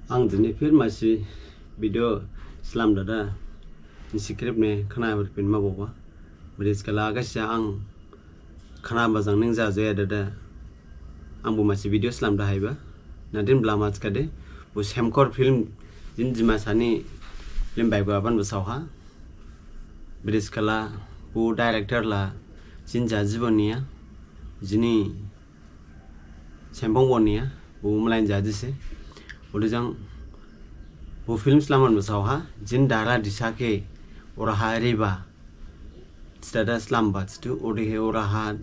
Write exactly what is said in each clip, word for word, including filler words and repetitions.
Ang dini phir masi video slam dada, nisi khrip ne khna phin ma boba. Bidi skala agasa ang khna bajang ning ja joya dada. Ang bo masi video slam da haiba. Nadin blama skade, bo Semkhor film jin Dimasa ni film baigo aban bo saoha. Bidi skala bo director la jin ja jibo niya, jini Sembong bo niya, bo mlain ja jise. Ode jang bo film slaman bo saoha, jin dara disa khe oraha riba. Stada slam ba situ, ode he oraha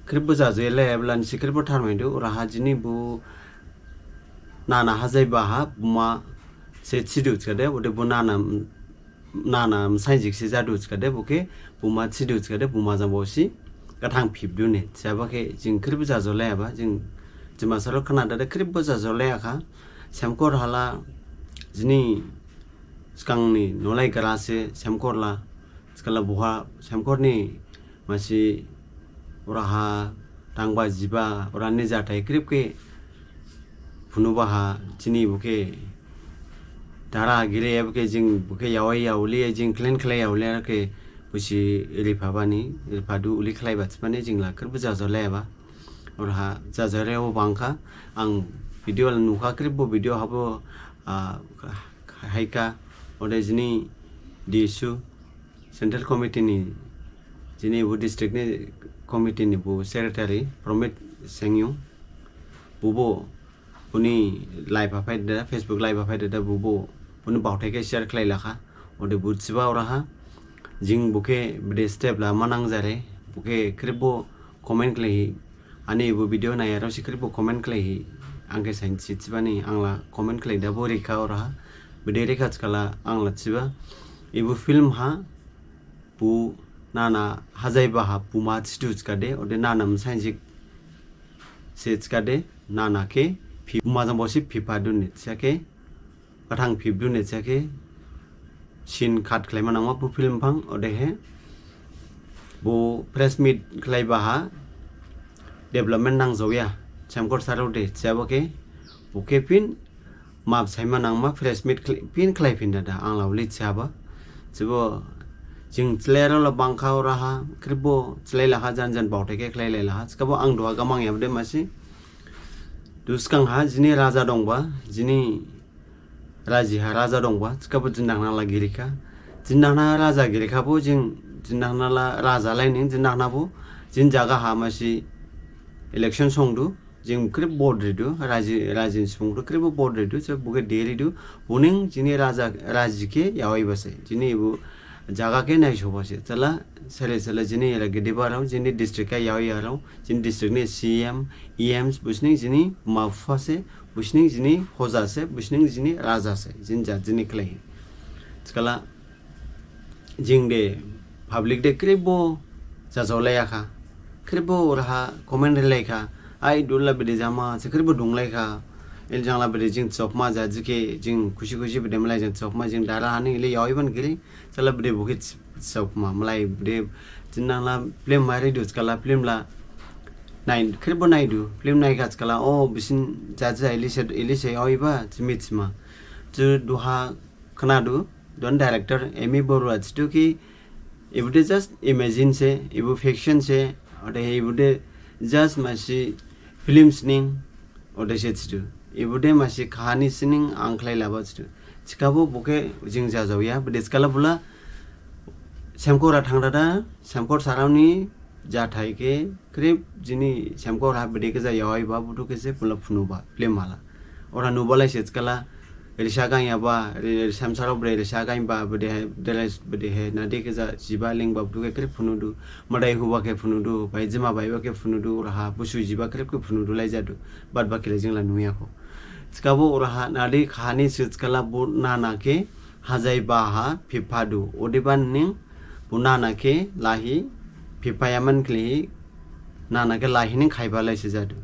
khrip bo ja joya le, eblan si khrip bo tharmaidu, oraha jini bo nana hajai baha, buma se sidu skade, ode bo nana nana msainjik se jadu skade, bo khe buma sidu skade, buma jang bo si gathang phipdu ne. Saba khe jing khrip bo ja jolaya ba, jing Dimasa rao khna dada khrip bo ja jolaya kha. Semkhor hala jini sgang ni nolai gra se Semkhor la, skala boha Semkhor ni masi oraha thangba jiba, orani jathai khrip khe phunu baha, jini bo khe dara giri, ebo khe jing bo khe yawai yauli, jing klen khlai yauli, ar khe bo si ripha bani, riphadu uli khlai ba thibani jing la khrip bo ja jolaya ba. Oraha ja jolaya bo bangkha, ang video la nukha khrip bo video habo, ah, haikha, ode jini D S U, Central Committee ni, jini bo district ni committee ni bo secretary Promit Sengyung, bo bo boni live ha phai dada, Facebook live ha phai dada, bo bo boni baothai khe share khlai lakha. Ode bo thiba oraha, jing bo khe bede step la manang jare, bo khe khrip bo comment khlaihi, ani bo video naya rao si khrip bo comment khlaihi, ang khe sainthi thibani ang la comment khlai da bo rikha oraha, bede rikha skala ang la thiba, ebo film ha bo nana hajai baha buma sidu skade, ode nana msainjik se skade, nana khe phi-, buma jang bo si phiphadu ne, saba khe gathang phipdu ne, saba khe scene cut khlaima nangma bo film phang, ode he bo press meet khlai baha development nang jaoya, Semkhor sarao de, saba khe bo khe phin map saima nangma press meet khlai-, phin khlai phin dada, ang la uli saba. Sibo jing chlai rao la bangkha oraha, khrip bo chlai lakha, jan jan baothai khe khlai lai lakha, skabo ang duha gamang yabde masi. Duskang ha jini raja dongba, jini raji ha raja dongba, skabo jindang na la girikha. Jindang na raja girikha bo, jing jindang na la raja lai ning, jindang na bo, jin jaga ha masi election songdu, jing khrip vote ridu, raji, raji ni subung khrip bo vote ridu, se bo khe deridu, bo ning jini raja, raji khe yawai ba se, jini bo jaga khe naiso ba se, sala, sele sele jini era gedeba rao, jini district khe yawai ya rao, jini district ni C M, E Ms, bonsi ning jini ma bupha se, bonsi ning jini hoja se, bonsi ning jini raja se, jini ja, jini khlaihi. Skala, jing de, public de khrip bo ja jolaya kha, khrip bo oraha comment rilai kha, ai dula bede jama, se khrip bo dunglai kha, el jang la bede jing chokma ja jikhe, jing khusi khusi bede mlai jang chokma, jing dara hani ili yawai ban giri, sala bede bo khe chokma, mlai bede jindang la film mari du skala film la nai, khrip bo naidu, film naikha skala, o bisin ja ja ili se, ili se yawai ba, jimi jima. Ju duha khnadu, don director M E Barua thidu ki, ebo de just imagine se, ebo fiction se, ode ebo de just masi film sining, ode se thidu. Ebo de masi kahani sining ang khlai laba thidu. Thikhabo bo khe jing ja jaoya, bede skala bo la, Semkhor ha thang dada, Semkhor sarao ni jathai khe, khrip jini Semkhor ha bede khe ja yawai ba, buthu khe se bo la phunu ba, film ha la. Ora nuba lai se skala, risa gain yaba, ri-, Semkhor sarao bede risa gain ba, bede hai, dress bede hai, nadi khe ja jiba lingba buthu khe khrip phunudu, madai huba khe phunudu, bai jima baiba khe phunudu, oraha busu jiba khrip khe phunudu lai jadu, bad ba khe le jing la nuya kho. Thikhabo oraha nadi kahani se skala bo nana khe hajai baha phiphadu, odeban ning bo nana khe lahi, phiphayaman khlaihi, nana khe lahi ning khaiba lai se jadu.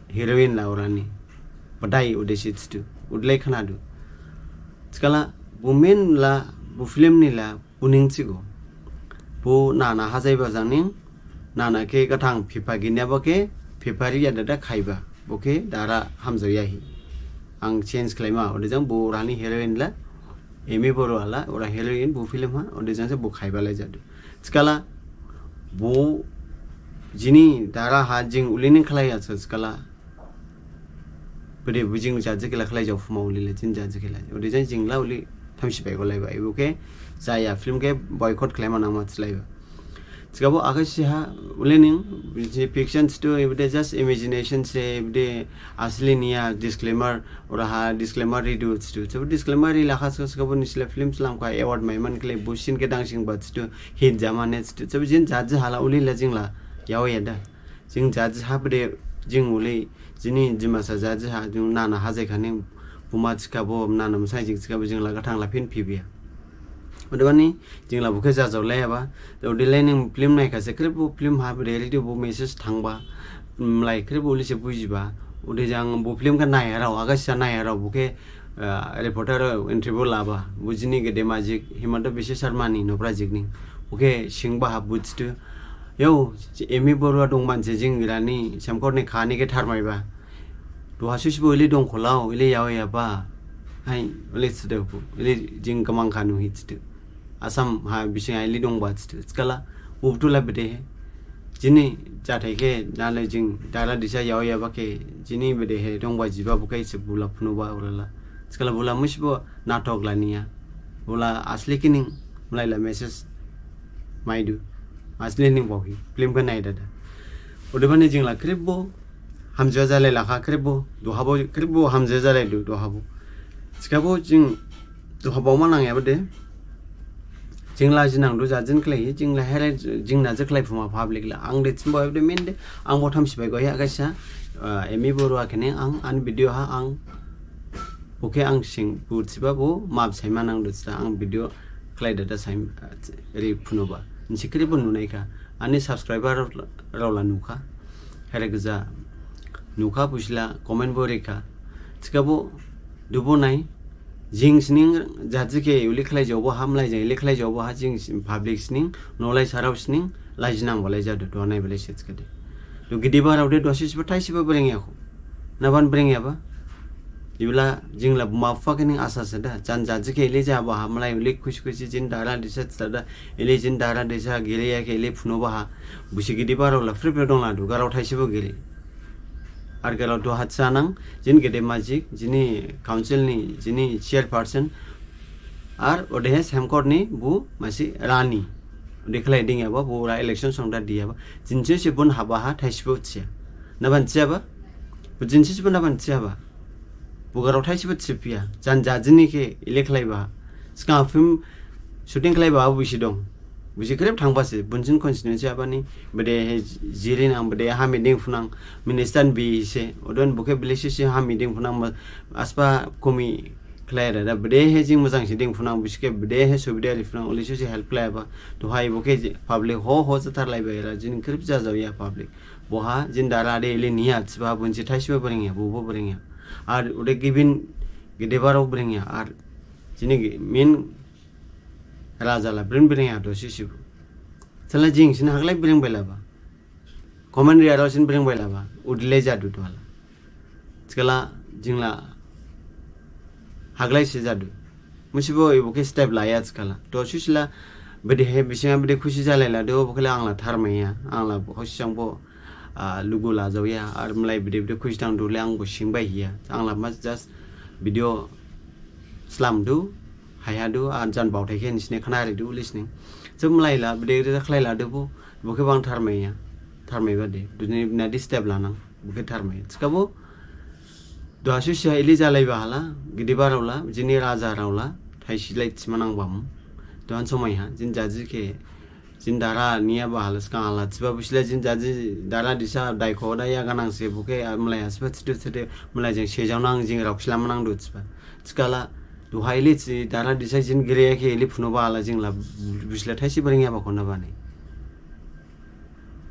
Heroine la orani. Badai ode se thidu. Ode lai khnadu. Skala bo main la, bo film ni la, bo ning thigo. Bo nana hajai ba jang ning, nana khe gathang phipha ginyaba khe, phipha riya dada khaiba. Bo khe dara hamjaoya hi. ang change khlaima, ode jang bo rani heroine la, Emi Baruah la, ora heroine bo film ha, ode jang se bo khaiba lai jadu. Thikhala, bo jini dara ha jing uli ning khlaiya se thikhala. Bede bo jing jaji khela khlai jaophuma uli le jing jaji khela. Ode jang jing la uli thamsi bai golai bai. Bo khe jaya film khe boycott khlaima nangma thilaiba. Thikhabo akhaisi ha uli ning, je fiction thidu, ebede just imagination se, ebede asli niya, disclaimer, ora ha disclaimer ridu thidu. Thikhabo disclaimer ri lakha thikhabo nisila film slam kha award maiman khlai bo scene khe dangsing ba thidu, hit jamane thidu. Thikhabo jing jaji hala uli la jing la, yao yada. Jing jaji ha bede jing uli, jini Dimasa jaji ha, jing nana hajai khani, buma thikhabo, nana masai jing thikhabo, jing la gathang la phin phibiya. Odebani, jing la bo khe jajao laiyaba, ode lai ning film naikha se, khrip bo film ha, reality bo message thangba, mlai khrip bo uli se bujiba, ode jang bo film khe naiyarao, agaisa naiyarao, bo khe, ah, reporter interview laba, bo jini gedema jik, Himanta Biswa Sarma ni nobra jik ni, bo khe singba ha bo thidu, yao, Emi Baruah dongban se jing rani, Semkhor ni khani khe tharmaiba. Duha susibo ili dongkholao, ili yao yaba. Hai, ili thidu bo, ili jing gamang khanu hi thidu. Assam ha bising ha ili dongba thidu. Thikhala, bo buthu la bede he. Jini jathai khe, nale jing, dara disa yao yaba khe, jini bede he, dongba jiba bo khe se bo la phunuba ulala. Thikhala bo la musibo natok la niya. Bo la asli khe ning, mlai la message maidu. Asli ning bo hi, film khe nai dada. Odebani jing la khrip bo, hamjao jalai lakha khrip bo, duhabo khrip bo hamjao jalaidu, duhabo. Thikhabo jing, duhabo ma nangyaba de. Jing la jinangdu jajin khlai, jing la here, jing na je khlai phuma public la. Ang de thimbo de min de, ang bo thamsi bai goya gaisa, ah, Emi Baruah khe ne ang, an video ha ang, bo khe ang sing, bo thiba bo, map saima nangdu thida, ang video khlai dada saim, ah, ri phunuba. Nisi khrip bo nunaikha, ani subscriber rao la nukha. Here gija nukha busila comment bo rikha. Thikhabo dubo nai. Jing sining jaji khe uli khlai jaobo ha mlai jang uli khlai jaobo ha jing sin-, public sining nolai sarao sining lajinang balai jadu duha nai balai se thikhade. Du gidi barao de duha sisibo thaisibo brengyakho. Naban brengyaba. Ibla jing la buma bupha khe ning asa se da. Jan jaji khe ili jaba ha mlai uli khusi khusi jin dara disa thida da. Ili jin dara disa giriya khe ili phunuba ha. Busi gidi barao la frip dong la du garao thaisibo giri. Ar garao duha chanang, jin gedema jik, jini council ni, jini chairperson, ar odehe Semkhor ni bo masi rani. Ode khlai dingyaba, bo ora election songda diyaba. Jinsi se bon haba ha thaisibo thiya. Naban thiyaba? Bo jinsi se bon naban thiyaba? Bo garao thaisibo thiphiya. Jan jajini khe ili khlaiba. Sgang film shooting khlaiba bo busi dong. Busi khrip thangba se, bunsin constituency abani, bede he jirinang, bede ha meeting phunang, minister bi se, odon bo khe bele sisi ha meeting phunang, ma-, asba komi khlai dada, bede he jing mojang si ding phunang, busi khe bede he subida ri phunang, uli sisi help khlaiba, duhai bo khe ji-, public ho ho jathar laiba era, jini khrip jajaoya public. Boha, jin dara de ili niya, thiba bunsi thaisibo bringya, bo bo bringya. Ar ode gibin gede barao bringya, ar jini gi-, min raja la bring bringya do sisibo. Sala jing sin haglai bring bailaba. Comment riyarao sin bring bailaba. Udle jadu duhala. Thikhala jing la haglai se jadu. Musibo ibo khe step laya thikhala. To susila bede he bising bede khusi jalai ladu bo khe la ang la tharmaiya. Ang la hosi jang bo, ah, lugu lajaoya. Ar mlai bede bede khusi dangdu le ang bo singbai hiya. Ang la mas just video slamdu, haihadu, ar jan baothai khe nisine khnaridu listening. Jeb mlai la, bede bede khlai ladu bo, bo khe bang tharmaiya, tharmaiba de, duni nadi step lanang, bo khe tharmaiya. Thikhabo, duha susiha ili jalaiba hala, gidi barao la, jini raja rao la, thaisi lai thima nang bamu. Duhan somai ha, jin jaji khe, jin dara niya ba hala sgang hala thiba busila jin jaji dara disa daikho da ya ganang se bo khe, ah, mlai ha siba thidu thidu mlai jang sejang nang jing rao khlam nang du thiba. Thikhala duha ili thi dara disa jin giriya khe ili phunuba hala jing la busila thaisi bringya ba khona bani.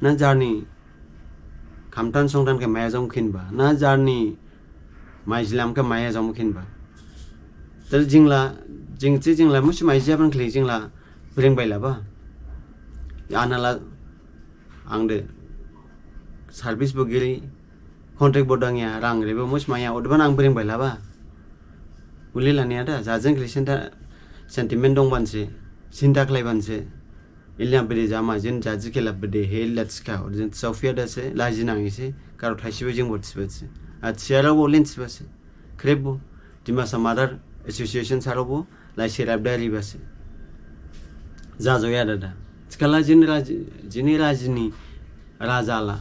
Na jarni khamtan songtan khe maya jong khinba. Na jarni maijilam khe maya jong khinba. Tal jing la, jing thi jing la, musi maiji aban khli jing la, bring bailaba. Ana la, ang de, service bo giri, contract bo dangya, rang rebo musi maya, odeban ang bring bailaba. Uli laniya da, jajin khlai sinta sentiment dongbanse, sinta khlaibanse. Ilya bede jama, jin jaji khela bede hel latska, or jin sophiya dase, laji nangise, karo thaisibo jing bo thibase. A thiyarao bo lin thibase. Khrip bo, Dimasa Mother Association sarao bo, laisi rabda ribase. Jajoya dada. Thikhala jini raji, jini rajini, rajala.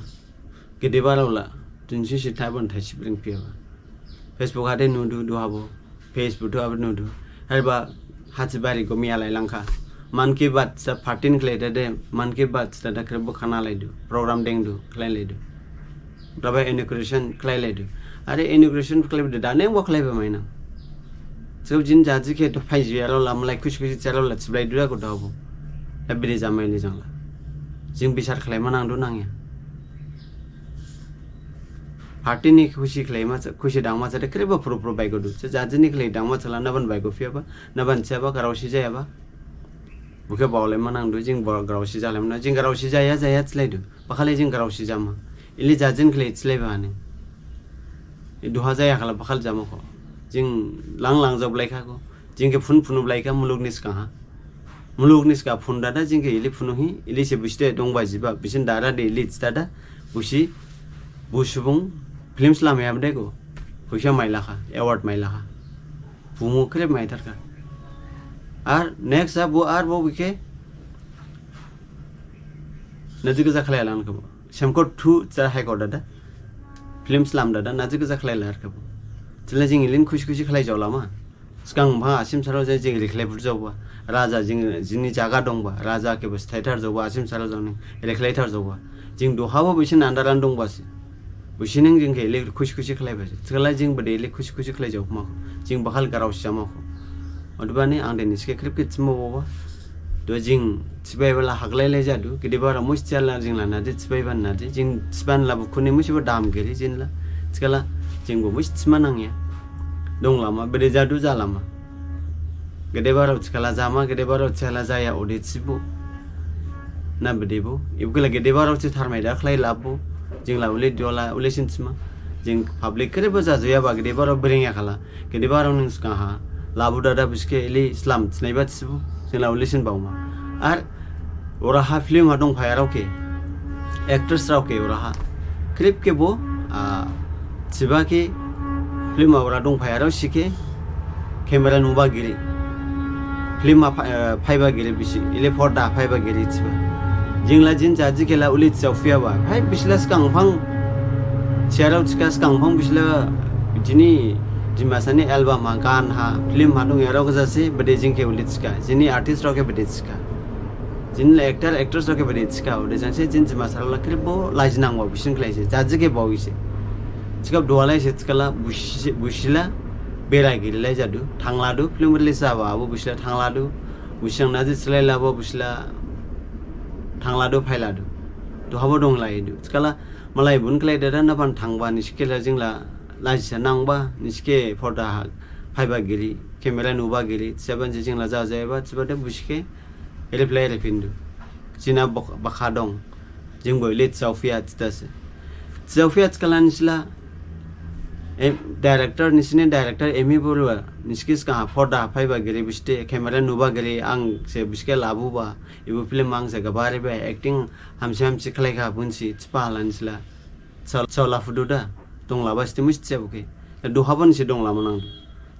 Gedebarao la, tunsi si thaibon thaisi bring phiyaba. Facebook hade nudu, duhabo. Facebook duhabo nudu. Harba, hathi bari gomi alai langkha. Man ki baat sa partin khlai dade, man ki baat sa da khrip bo khana laidu. Program dengdu, khlai laidu. Daba inauguration khlai laidu. Are inauguration khlai bede dane bo khlaiba maina. So jin jaji khe to phai jiyarao la, malai khusi khusi thiyarao la, thiblai dura ko dabo. Da bede jamai le jangla. Jing bisar khlaima nangdu nangya. Party ni khusi khlaima, khusi dangma sa de khrip bo phuru phuru baigodu. Se jaji ni khlai dangma sala naban baigo phiyaba, naban siyaba, garao si jayaba. Bukhe baolaima nangdu, jing bo garao si jalaima nang, jing garao si jaya, jaya thilaidu. Bakhale jing garao si jama. Ili jajin khlai thilaiba ani. Duha jaya khala bakhal jama kho. Jing lang lang jao blaikha kho. Jing khe phun phunu blaikha muluk ni skang ha. Muluk ni skang phun dada jing khe ili phunu hi, ili se busi de dongba jiba, bisin dara de ili dada, busi, bu subung, film slam yabde kho. Phuisa mailakha, award mailakha. Bumu khrip maitharkha. Ar next a bo ar bo bikhe naji gaja khlai lang kha bo. Semkhor thu cha High Court dada. Film slam dada naji gaja khlai lang kha bo. Thila jing ilin khusi khusi khlai jaolama. Skang bha asim sarao jai jing rikhlai bur jaoba. Raja jing jini jaga dongba. Raja khe bo sthaithar jaoba asim sarao jani rikhlaithar jaoba. Jing duhabo bisin andaran dongba se. Busining jing khe ili khusi khusi khlaiba se. Thikhala jing bede ili khusi khusi khlai jaokma kho. Jing bakhal garao si jama kho. Odebani ang de nisi khe khrip khe thima boba. Do jing thibai bala haglai lai jadu. Gedebarao musi thiyala jing la nadi thibai ban nadi. Jing thiban la bukhuni musibo dam giri jin la. Thikhala jing bo musi thima nangya. Donglama, bede jadu jalama. Gedebarao thikhala jama, gedebarao thikhala jaya, ode thibo. Na bede bo. Ibukhe la gedebarao thi tharmai da khlai labo. Jing la ule dola, ule sin thima. Jing public khrip bo jajoyaba gedebarao bringya khala. Gedebarao ning skang ha. Labu dada busi khe ili slam thinaiba thibo. Jing la ule sin baoma. Ar Oraha film ha dongphayarao khe, actress rao khe oraha. Khrip khe bo, ah, thiba khe film ha ora dongphayarao si khe camera nuba giri. Film ha pha-, eh, phaiba giri bisi, ile porda phaiba giri thiba. Jing la jin jaji khe la uli thijaophiyaba. Phai bisila skang phang, thiyarao thikha skang phang bisila jini Dimasa ni album ha, gan ha, film ha dongyarao gaja se, bede jing khe uli thikha. Jini artist rao khe bede thikha. Jin la actor, actress rao khe bede thikha, ode jang se jin Dimasarao la khrip bo laji nangba busin khlai se, jaji khe baohi se. Thikha duha lai se thikhala busi-, busila bera giri lai jadu, thangladu, film release jaba, abo busila thangladu, busang naji thilai labo busila thangladu, phailadu. Duhabo donglaidu. Thikhala malai bun khlai dada naban thangba, nisi khe la jing la laji sa nangba, nisi khe porda ha phaiba giri, camera nuba giri, thijaban je jing la jajayaba, thiba de busi khe, Reply riphindu. Jina bak-, bakha dong. Jing bo ili thijaophiya thidase. Thijaophiya thikhala nisila, em, director, nisini director, Emi Baruah, nisi khe skang ha porda phaiba giri busi de, camera nuba giri, ang se busi khe labuba, ibu film ang se gabariba, acting hamsi hamsi khlaikha bunsi, thiba hala nisila. Sao, sao laphudu da, donglaba siti musi thiya bukhe. Da duhabo nisi donglama nangdu.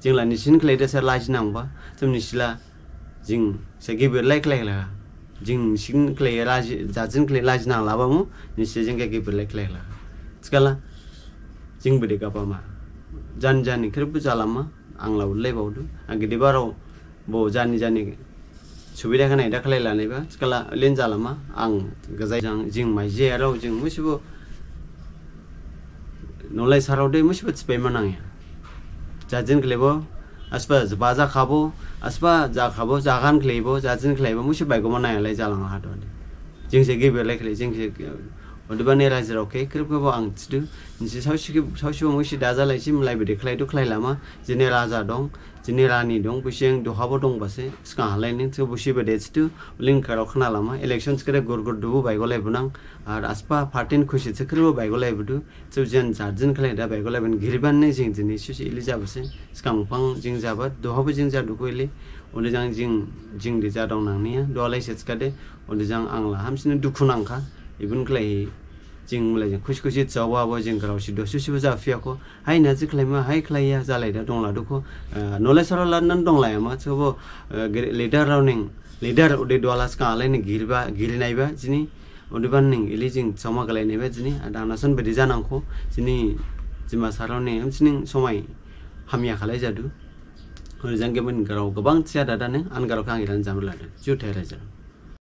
Jing la nisin khlai dase laji nangba, jing nisila, Jing se gibir lai khlai khlai. Jing sin khlai laji, jajin khlai laji nang laba mu, nisi jing khe gibir lai khlai khlai. Thikhala, jing bede gabama. Jan jani khrip bo jalama, ang la ulai baodu. Ang gedebarao bo jani jani subida khanai da khlai lanaiba. Thikhala, lin jalama, ang gajai jang, jing maijiyarao, jing musibo Nolai sarao de musibo thibaima nangya. Jajin khlaibo, asba baja khabo, asba ja khabo, jagan khlaibo, jajin khlaibo, musi baigoma nangya lai jalang hadu de. Jing se gibir lai khlai, jing se, Odebani rajarao khe khrip khebo ang thidu, nisi saosi khe, saosibo musi da jalaisi, mlai bede khlaidu khlailama, jini raja dong, jini rani dong, bising duhabo dong base, sgang halai ning, thikhabo busi bede thidu, uling grao khnalama, election thikhade gur gur dubu baigolai bunang, ar asba party ni khusi thikhabo baigolai budu, Thikhabo jing jar jing khlai da baigolai bani giriban ni jing jini susi ili jabase. Sgang phang jing jaba, duhabo jing jadu kho ili. Ode jang jing, jing de jadong nang niya, duhalai se thikhade. Ode jang ang la hamsini dukhu nangkha. Ibun khlaihi jing mlai jing khusi khusi jaoba bo jing grao si do susibo japhiya kho. Hai naji khlaima, hai khlaiya, jalai da dongla dukho. Eh, nolai sara la nan donglai ama, thikhabo, eh, giri-, leader rao ning, leader ode duhala sgang halai ni giriba, giri naiba, jini. Odebani ning ili jing saoma galai naiba jini, ada anasan bedi janang kho, jini Dimasarao ni hamsining somai hamya khalai jadu. Ode jang gibin grao gabang thiya dada ning, an grao khe ang iran jamri ladu. Juthai raja.